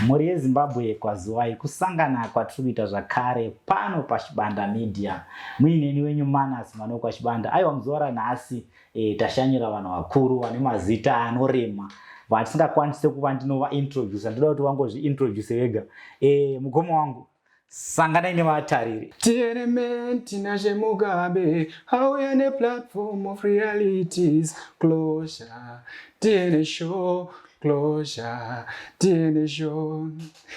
Mhuri yeZimbabwe, kwaziwai. Kusangana kwatiri kuita zvakare pano paChibanda Media muineni wenyu Manas mwana wekwaChibanda. Aiwa, muzuva ranhasi tashanyira vanhu vakuru vane mazita anorema vatisingakwanise kuva ndinovaintroduce. Ndoda kuti vangozviintroduce vega. Mukoma wangu, sanganai nevatariri. TNMN Tinashe Mugabe auya neplatform of realities. Closure DNA Show, Closure DNA Show.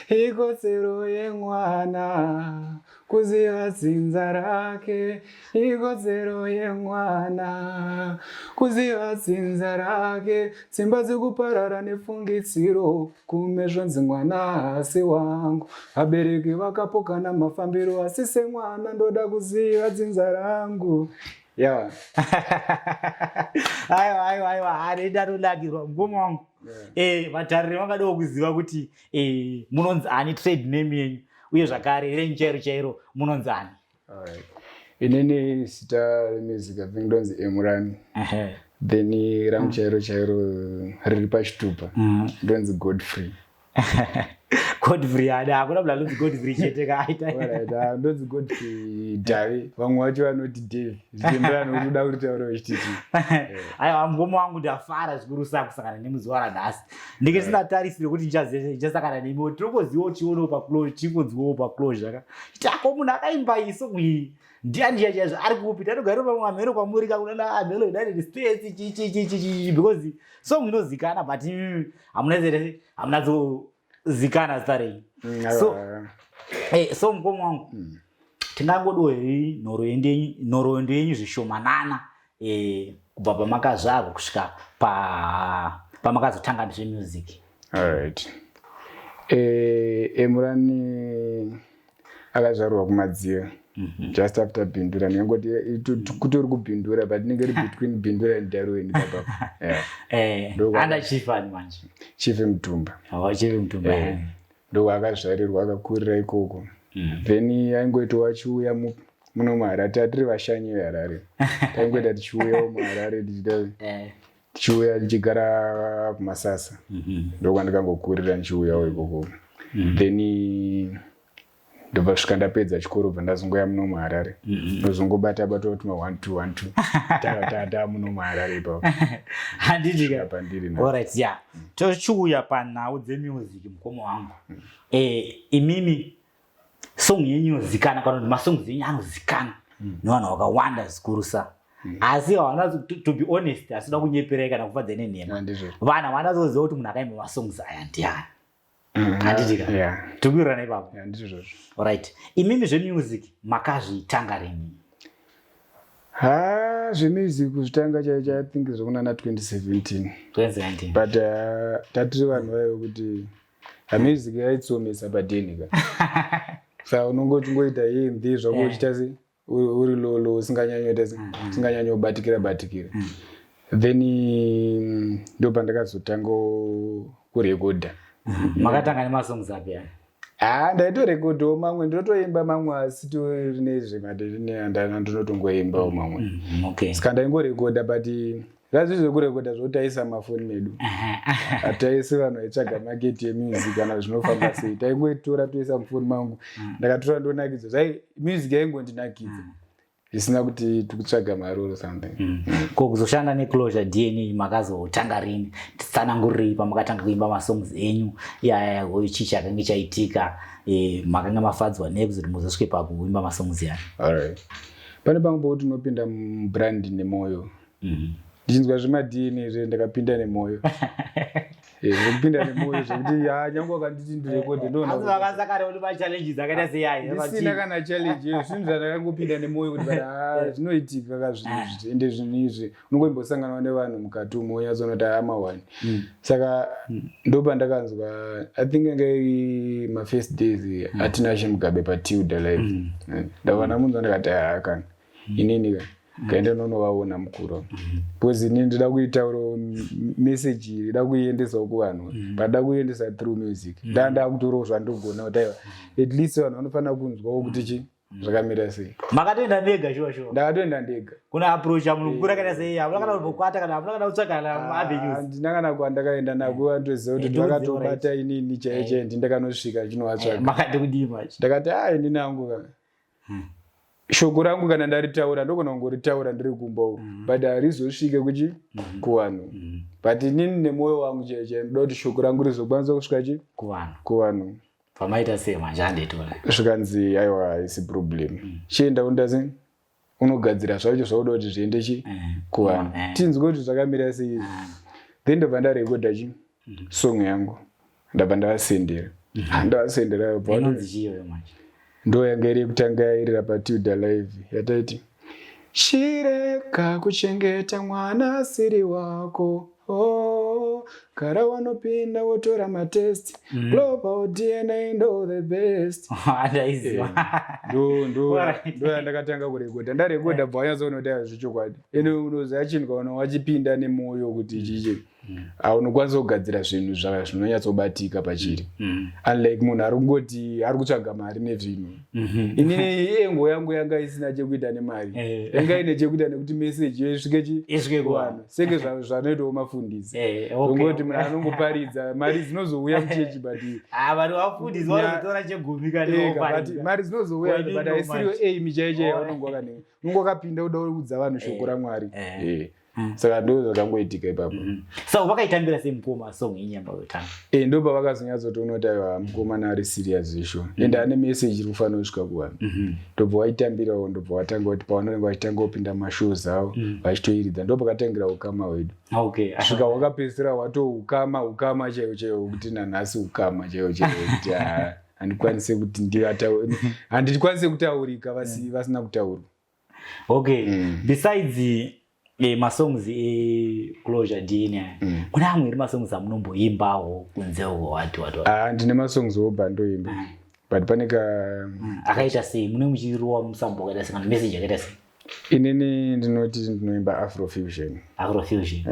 Ikodzero yemwana kuziva dzinza rake, ikodzero yemwana kuziva dzinza rake. Dzimba dzekuparara nefungidziro, kume zvonzi mwana haasi wangu, vabereki vakapokana mafambiro, asi semwana ndoda kuziva dzinza rangu ya. Aiwa, aiwa, aiwa, hari ndatonakirwa, mukoma wangu. Vatariri vangadawo kuziva kuti munonzi ani, trade name yenyu, uye zvakare renyu chairo chairo munonzi ani? Alright. Inini zita remusic, I think, ndonzi Emurani. Then rangu chairo chairo riri pachitupa ndonzi Godfrey. Godfrey ada, hakuna munhu anonzi Godfrey chete kaita. Alright, ndonzi Godfrey Davi, vamwe vacho vanoti Dave, zvichienderana nekuti uda kuritaura uchititi. Aiwa, mukoma wangu, ndafara zvikuru sa kusangana nemuzuva ranhasi. Ndinge ndisingatarisire kuti ndichasangana nemiwo. Tinongozivawo tichionawo paclosure, tichingonzwawo paclosure ka kuti ako munhu akaimba iyi song iyi ndiani chiya chaizvo, ari kupi? Tatogarira pamwe mamhero kwamuri kakunana amhero United States, chi chi chi chi chi, because song inozikana, but hamuna zozikana zita renyu. So so mukoma wangu, tingangodawo here nhoroondo yenyu zvishomanana, kubva pamakazvarwa kusvika pamakazotanga zvemusic? Alright. Emurani akazvarwa kuMadziva, just after Bindura. Ndingangoti kutori kuBindura, but inenge iri between Bindura and Darwin ipapapo. Yeah. Anda chief ani manje? Chief Mutumba. Oh, Chief Mutumba. Ndokwakazvarirwa, akakurira ikoko. Then aingoitawo achiuya muno muHarare. Tatiri vashanyi veHarare, taingoita tichiuyawo muHarare tichiita tichiuya ndichigara kuMasasa. Ndokwandikangokurira ndichiuyawo ikoko. Then ndobva svika ndapedza chikoro, bva ndazongoya muno muHarare, ndozongobata bata kuti ma 1 2 1 2 ta muno muHarare ipapo. Handiti? Pandiri. Alright, yeah, tochiuya panhau dzemusic, mukoma wangu. Imimi song yenyu inozikana, kana kuti masongs enyu anozikana nevanhu vakawanda zvikurusa, asi havana, to be honest, asida kunyeperai kana kufadza nenhema, Handizvo. vanhu havanazoziva kuti munhu akaimba masongs aya ndiani, handitika? Yeah. Tikuwirirana ipapo? Yeah, ndizvozvo. Alright, imimi zvemusic makazvitanga rini? Ha, zvemusic kuzvitanga chaicho, I think zvokunana 2017. 2017. But tatiri vanhu vaive kuti hamusic yaitsomesa padeni ka, saka unongoti ungoita hii ndi zvako uchiita se uri lolo, usinganyanyoita se usinganyanyobatikira batikira. Then ndo pandakazotanga kurekodha. Makatanga nemasongs api aya? Ha, ndaitorekodhawo mamwe, ndinotoimba mamwe, asi tori nezvemadeni ndinotongoimbawo mamwe. Saka ndaingorekodha, but zvazvi zvekurekodha zvotaisa mafoni medu, hataisi vanhu vaitsvaga market yemusic kana zvinofamba sei. Taingoitora toisa mufoni mangu. Ndakatora ndonakidzwa zvai, music yaingondinakidza zvisina kuti tikutsvaga mari or something. Ko kuzoshanda neClosure DNA makazotanga rini? Titsanangurirei pamakatanga kuimba masongs enyu iyaya, chii chakange chaitika, makanga mafadzwa nei kuzoti muzosvike pakuimba masongs aya? Alright, pane pamwe pokuti unopinda mubrand nemwoyo. Ndichinzwa zvemaDNA zve, ndakapinda nemwoyo. Zvekupinda nemwoyo zvekuti ya nyange wakanditi ndirekodhe, ndoona Asi vakasakara kuti machallenges akaita seyaya? Ndisina kana challenge iyo, zvinhu zvandakangopinda nemwoyo kuti but zvinoitika ka zvinhu izvi, ende zvinhu izvi unongoimbosanganawo nevanhu mukati umo, unyatsonoti amawani. Saka ndopandakanzwa, I think yanga iri mafirst days aTinashe Mugabe paTilda Live. Ndabva ndamunzwa, ndikati, "Ah, kana inini ka kaenda nonovaona mukuru, because inini ndoda kuitaurawo message iyi, ndoda kuiendesawo kuvanhu, but ndoda kuiendesa through music." Ndaa ndakutorawo zvandogona kuti aiwa, at least vanhu vanofanira kunzwawo kuti chi Zvakamira sei? Makatoenda mega, shuwa shuwa? Ndakatoenda ndega. Kuna approacha munhu mukuru akaita sei? Hamuna kana kumbokwata kana hamuna kana kutsvaga kana avenues? Handina kana kwandakaenda nako. Andoziva kuti ndakatobata inini chaiyo chaiyo, ndindakanosvika ndichinovatsvaga. Makati kudii manje? Ndakati, "A, inini hangu ka, shoko rangu kana ndaritaura, ndogona kungoritaura ndiri kumba uku, but harizosvike kuchi kuvanhu. But inini nemwoyo wangu chaiyo chaiyo ndoda kuti shoko rangu rizokwanisa kusvika chi kuvanhu. Kuvanhu." Pamaita sei manje? Handetora. Zvikanzi, "Aiwa, haisi problem, chienda undasi unogadzira zvacho zvauda kuti zviende chi kuvanhu, tinzwe kuti zvakamira sei." Then ndobva ndarekodha chi song yangu, ndabva ndavasendera. Ndavasendera. Inonzi chiyoyo manje? Ndo yanga iri yekutanga yairira paTilda Live, yataiti, "Chireka kuchengeta mwana asiri wako. Oh, gara wanopinda wotora matest, Global DNA ndo the best." Andaiziva. Ndo ndo yandakatanga kurekodha. Ndarekodha, bva wanyatsoona kuti aiwa, zvechokwadi. Ende unoziva chinhu kaona wachipinda nemwoyo kuti chichi, unokwanisa kugadzira zvinhu zvinonyatsobatika pachiri, unlike munhu ari kungoti ari kutsvaga mari nezvinhu. Inini engo yangu yanga isina chekuita nemari, yanga ine chekuita nekuti message yo isvike chi Isvike kuvanhu, senge zvanoitawo mafundisi. Ongoti munhu anongoparidza, mari dzinozouya muchechi, but Ah, vanhu vafundisi vanozotora chegumi. Ega, but Kana mari dzinozouya, Wainini but haisiriyo manje. Aim chaiyo chaiyo yaunonge wakanenge, unonge wakapinda kuda kuudza vanhu shoko raMwari. Saka ndo zvakangoitika ipapo. So vakaitambira sei mukoma song inyamba yotanga? Ndo pavakazonyatsotoona kuti aiwa, mukomana ari serious isho, ende ane message iri kufanira kusvika kuvanhu. Ndobva waitambirawo, ndobva watanga kuti pavanenge vachitanga kupinda mashows avo vachitoiridza. Ndo pakatangira ukama hwedu, svika hwakapedzisira hwato ukama, ukama chaiwo chaiwo, kuti nanhasi ukama chaiwo chaiwo, kuti ah, handikwanise kuti handikwanise kutaurika vasina kutaurwa. Okay, besides masongs eClosure DNA, kune amwe eri masongs amunomboimbawo kunze uko, wati wati wati? Ah, ndine masongs obva ndoimba, but pane ka Akaita sei? Mune muchirowa musambo wakaita sei, kana message yakaita sei? Inini ndinoti ndinoimba afrofusion. Afrofusion.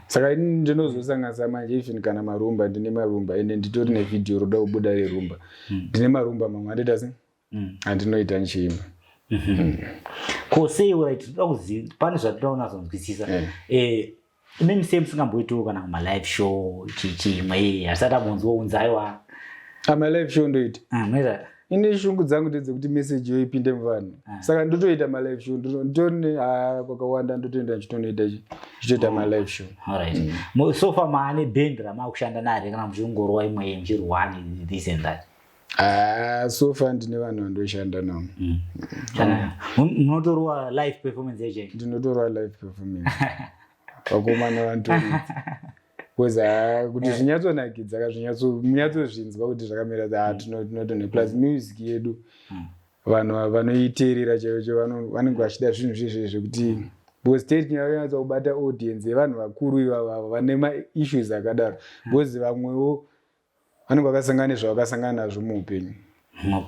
Saka inini ndinozosanganisa manje even kana marumba, ndine marumba, ende nditori nevhidhiyo roda kubuda rerumba. Ndine marumba mamwe andoita se andinoita nchiimba. Ko sei? Alright, toda kuziva, pane zvatinoda kunatsonzwisisa. Imimi sei musingamboitiwo kana kumalive show chimwe? Hasati ambonzwa unzi aiwa. Amalive show ndoita. Ah, munoita? Ine shungu dzangu ndedzekuti message yo ipinde muvanhu, saka ndotoita malive show. Nditori kwakawanda, ndotoenda ndichitonoita ndichitoita malive show. Alright. So far maane band ramakushanda nare, kana muchingorwa imwe muchirwani, this and that? Ah, so far ndine vanhu vandoshanda navo. Kana munotorwa live performance agent? Ndinotorwa live performance, vakomana vanotoridza, because ah, kuti zvinyatsonakidza ka, munyatsozvinzwa kuti zvakamira. Ah, tinotone plus music yedu, vanhu vanoiteerera chaivo chaivo vanenge vachida zvinhu zvezve zvekuti, because tei tinyatsa kubata audience yevanhu vakuru ivavavo vane maissues akadaro, because vamwewo vanenge vakasangana nezvavakasangana nazvo muupenyu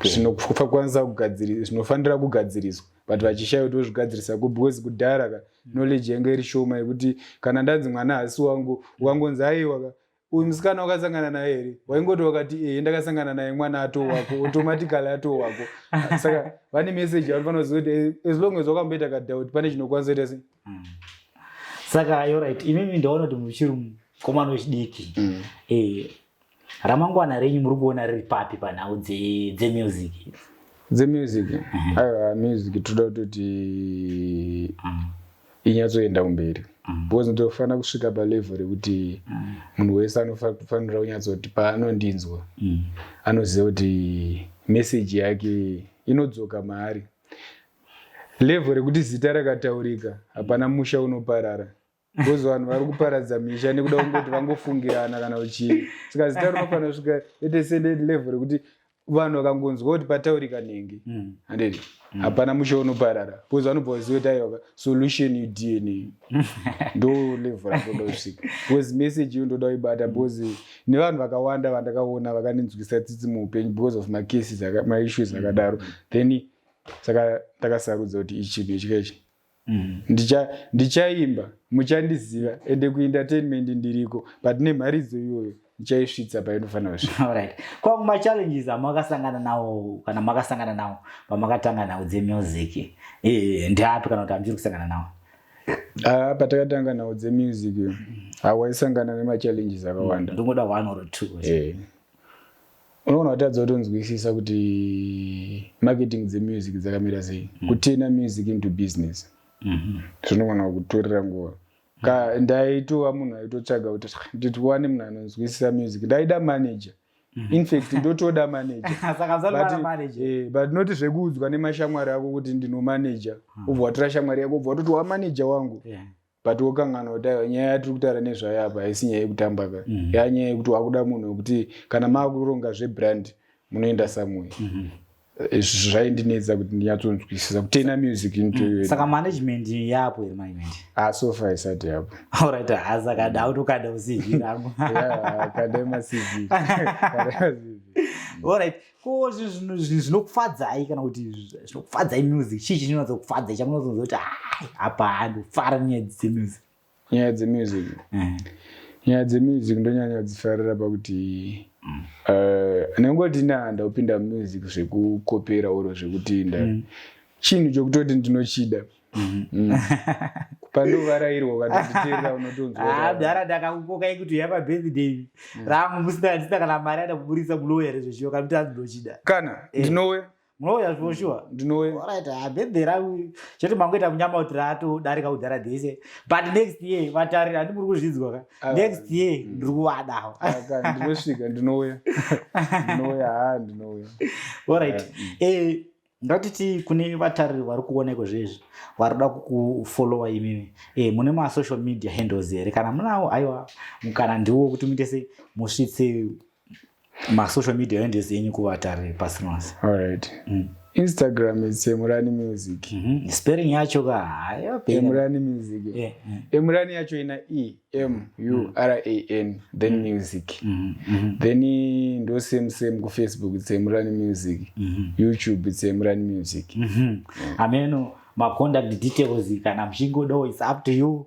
zvinokwanisa kugadziri, zvinofanira kugadziriswa, but vachishaya kuti vozvigadzirisa ku, because kudhara ka knowledge yanga iri shoma, yekuti kana ndanzi mwana hasi wangu, ukangonzi, "Aiwa ka, uyu musikana wakasangana naye here?" waingoti wakati, "Ehe, ndakasangana naye," mwana atowako automatically, atowako. Saka vane message yavanofanira kuziva kuti as long as wakamboita kadoubt, pane chinokwanisa kuita sei. Saka alright, imimi ndaona kuti muchiri mukomana wechidiki. Ramangwana renyu muri kuona riri papi panhau dzemusic? Dzemusic? Aiwa, music toda kutoti inyatsoenda kumberi, because ndofanira kusvika palevel rekuti munhu wese anofanira kunyatsoti paanondinzwa anoziva kuti message yake inodzoka maari, level rekuti zita rakataurika hapana musha unoparara, because vanhu vari kuparadza misha nekuda kungoti vangofungirana kana uchii. Saka zita rinofanira kusvika at a certain level rekuti vanhu vakangonzwa kuti pataurika nenge, handiti, hapana musha unoparara, because vanobva vaziva kuti aiwa, solution iDNA. Ndo level randoda kusvika, because message iyo ndoda kuibata, because nevanhu vakawanda vandakaona vakandinzwisa tsitsi muupenyu because of macases, maissues akadaro. Then saka ndakasarudza kuti ichi chinhu ichi kaichi ndichaimba, muchandiziva, ende kuentertainment ndiriko, but nemharidzo iyoyo. Ndichaisvitsa painofanira kusvika. Alright, kwangu machallenges amakasangana nawo kana makasangana nawo pamakatanga nhau dzemusic ndeapi, kana kuti hamuchiri kusangana nawo? Ah, patakatanga nhau dzemusic hawaisangana nemachallenges akawanda. Ndingoda one or two. Unoona kutadza kutonzwisisa kuti marketing dzemusic dzakamira sei, kuturna music into business zvinogona kutorera nguva. Ndaitova munhu aitotsvaga kuti nditiwane munhu anonzwisisa music. Ndaida manager, in fact ndotoda manager. Saka musati manager? But not zvekuudzwa nemashamwari ako kuti ndino manager, ubva watora shamwari yako, ubva watoti wamanager wangu, but wokanganwa kuti aiwa, nyaya yatiri kutaura nezvayo apa haisi nyaya yekutamba ka, yanyaya yekuti wakuda munhu wekuti kana maakuronga zvebrand munoenda somewhere. Zvaindinetsa kuti ndinyatsonzwisisa kuturna music into Saka management yapo here, management? Ah, so far isati yapo. Alright, saka dautokanda uCV rangu. Kandai maCV, kandai maCV. Alright, ko zvinhu zvinokufadzai kana kuti zvinokufadzai music, chii chinonyatsokufadzai chamunozonzwa kuti ai, apa ndofara nenyaya dzemusic? Nyaya dzemusic, nyaya dzemusic ndonyanya kudzifarira pakuti nengoti nahanda kupinda music zvekukopera oro zvekutinda chinhu chokutoti ndinochida. Pandovarairwa ukatonditeerera unotonzwa Ah, mudhara, ndakakukokai kuti uya pabirthday rangu musina, ndisina kana mari ada kuburisa mulouya rezvechiyo kana kuti anzi ndochida. Kana ndinouya. Munouya for sure? Ndinouya. Alright, ah, birthday rangu chete mangoita munyama kuti ratodarika kudhara dzese, but next year vatariri, handi muri kuzvinzwa ka? Ah. Next year ndiri kuvadawo. Aka, ndinosvika, ndinouya, ndinouya, ha, ndinouya. Alright, ngatiti kune vatariri vari kuona iko zvezvi vari kuda kukufollowa imimi, mune masocial media handles here? Kana munawo, aiwa, mukana ndiwo kuti muite sei, musvitse masocial media handles enyu kuvatariri pasi rose. Alright, Instagram is Emurani Music. Spelling yacho ka hayo? Emurani Music. Emurani yacho ina E M U R A N, then Music. Then ndo same same kuFacebook, it's Emurani Music. YouTube, it's Emurani Music. Ameno macontact details kana muchingodawo, it's up to you.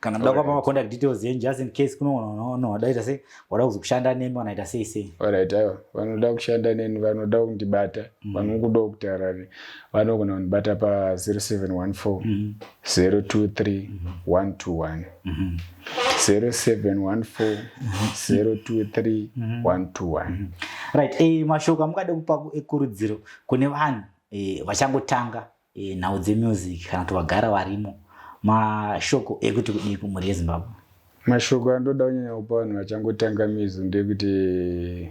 Kana muda kupa macontact details enyu just in case kuno wadaita sei, wada kuzokushanda nemi, wanaita sei sei. Alright, aiwa, vanoda kushanda neni, vanoda kundibata, vanokuda kutaura ne, vanogona kundibata pa 0714 023 121, 0714 023 121. Right, mashoko amungade kupa ekurudziro kune vanhu vachangotanga nhau dzemusic kana kuti vagara varimo, mashoko ekuti kudii kumhuri yeZimbabwe? Mashoko andoda kunyanya kupa vanhu vachangotanga music ndekuti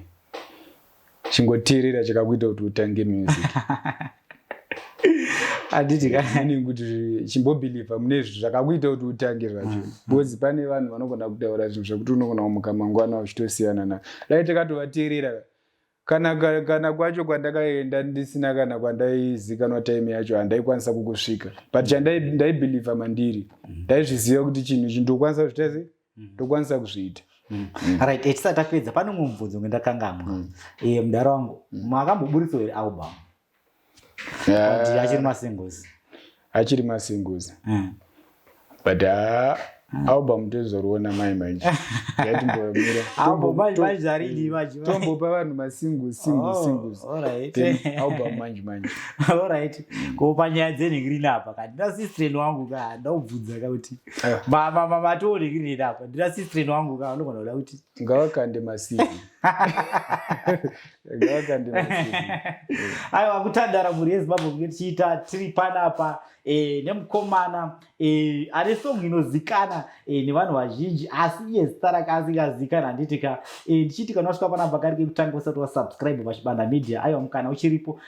chingoteerera chakakuita kuti utange music. Handiti ka? Meaning kuti chimbobhilivha mune zvinhu zvakakuita kuti utange zvacho, because pane vanhu vanogona kutaura zvinhu zvekuti unogona kumuka mangwana uchitosiyana na dai takatovateerera. Kana kwacho kwandakaenda ndisina kana kwandaizikanwa, time yacho handaikwanisa kukusvika, but chandaibhilivha mandiri, ndaizviziva kuti chinhu ichi ndokwanisa kuzviita sei, ndokwanisa kuzviita. Right, tisati tapedza, pane mumwe mubvunzo ngendakangamwa. Mudhara wangu, makamboburitsawo here album? Kuti achiri masingles? Achiri masingles, but ha, album tozoriona mai manje, ngatimbomira. Album manje manje harini manje? Tombopa vanhu masingles, singles, singles, then album manje manje. Alright, ko panyaya dzenhingirini apa ka, ndina sistren wangu ka, ndaubvunza ka kuti matoonhingirini apa, ndina sistren wangu ka, unogona kuda kuti Ngavakande maCV, ngavakande maCV. Aiwa, kutandara mhuri yeZimbabwe kunge tichiita tiri panapa nemukomana ane song inozikana nevanhu vazhinji, asi iye zita rake asingazikana, handiti ka? Ndichiti kana wasvika panapa kari kekutanga usati wasubscribe paChibanda Media, aiwa, mukana uchiripo.